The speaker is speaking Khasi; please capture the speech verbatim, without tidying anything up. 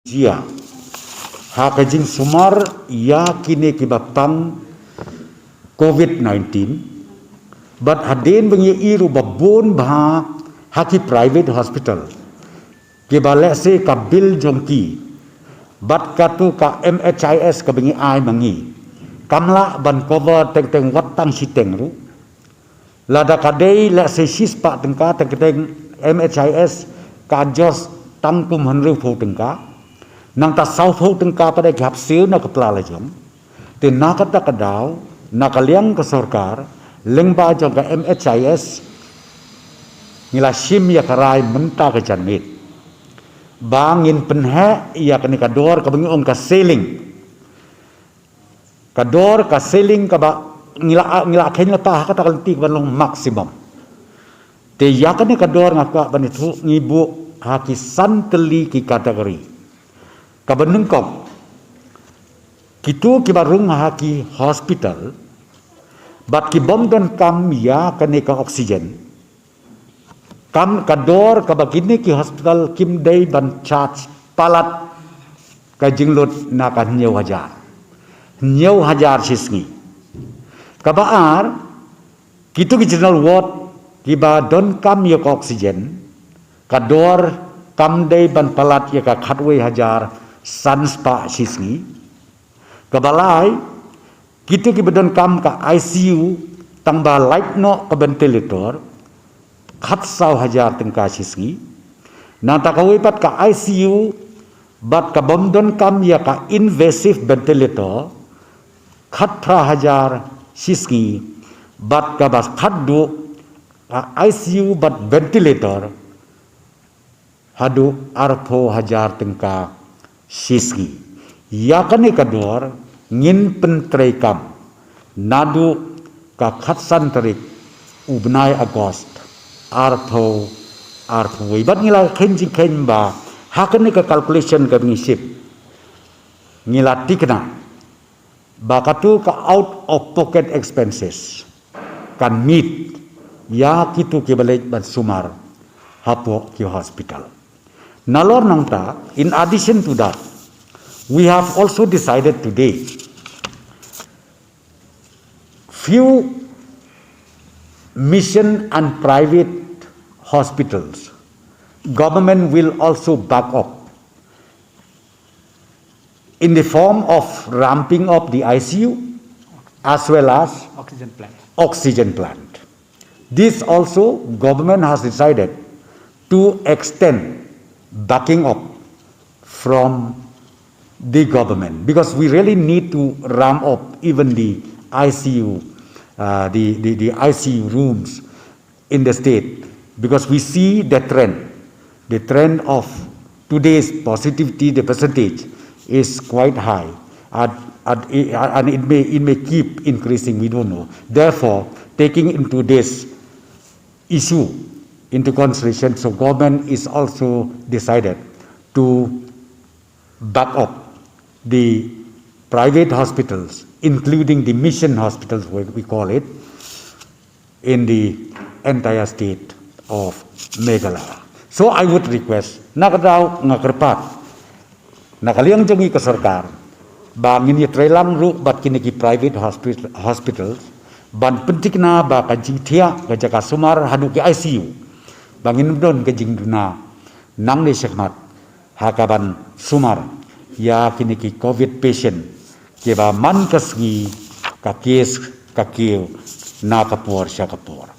jia ha ka jingsumar ïa kine kiba pang covid nineteen. Bad hadien ba ngi ïohi ruh ba bun bha ha ki private hospital kiba lehse ka bill jong ki bad katu ka M H I S kaba ngi ai ma ngi kam lah ban cover teng teng wat tang shiteng ruh. Lada ka dei lehse shispah tyngka, teng teng M H I S ka adjust tang kum hynriewphew tyngka. Nangta sawphew tyngka pat de ki hap siew na ka pla la jong. Te na kata ka daw, na ka liang ka sorkar, lyngba jong ka M H I S, ngi la shim ïa ka rai mynta ka janmiet ba ngin pynheh ïa kane ka dor kaba ngi ong ka ceiling. Ka dor ka ceiling kaba ngi la, ngi la kheiñ lypa ha kata ka lynti kaba long maximum. Te ïa kane ka dor nga kwah ban ïathuh ngi buh ha ki san tylli ki category. Kaba nyngkong, kito kiba rung ha ki hospital bad ki bym donkam ïa kane ka oxygen. Kam ka dor kaba kine ki hospital kim dei ban charge palat ka jinglut na ka hynñiew hajar. Hynñiew hajar shisngi. Kaba ar, kito ki general ward kiba donkam ïa ka oxygen, ka dor kam dei ban palat ïa ka khatwei hajar san spah shisngi. Kaba lai, kito kiba donkam ka I C U tang ba lait noh ka ventilator, khatsaw hajar tyngka shisngi. Nangta kawei pat ka I C U bad ka bym donkam ïa ka invasive ventilator, khatphra hajar shisngi. Bad kaba khatduh, ka I C U bad ventilator, haduh arphew hajar tyngka shisngi. Ïa kane ka dor ngin pyntreikam naduh ka khatsan tarik u bnai August arphew arphew wei. Bad ngi la kheiñ jingkheiñ ba ha kane ka calculation kaba ngi shim, ngi la tikna ba katu ka out of pocket expenses kan meet ïa kito kiba leit ban sumar hapoh ki hospital. Nalor nangta, in addition to that, we have also decided today, few mission and private hospitals, government will also back up in the form of ramping up the I C U as well as oxygen plant. Oxygen plant. This also government has decided to extend backing up from the government because we really need to ramp up even the I C U, uh, the, the, the I C U rooms in the state because we see the trend. The trend of today's positivity, the percentage is quite high, and, and, and it may, it may keep increasing, we don't know. Therefore, taking into this issue into consideration, so government is also decided to back up the private hospitals, including the mission hospitals, we, we call it, in the entire state of Meghalaya. So I would request, na ka daw nga kyrpad na ka liang jong ngi ka sorkar, ba ngin ïatreilang ruh bad kine ki private hospital, hospitals, ban pyntikna ba ka jingthiah ka jaka sumar haduh ki I C U, ba ngin don ka jingduna nangne shakhmat ha kaban sumar ïa kine ki covid patient kiba man ka sngi ka case ka kiew na ka por sha ka por.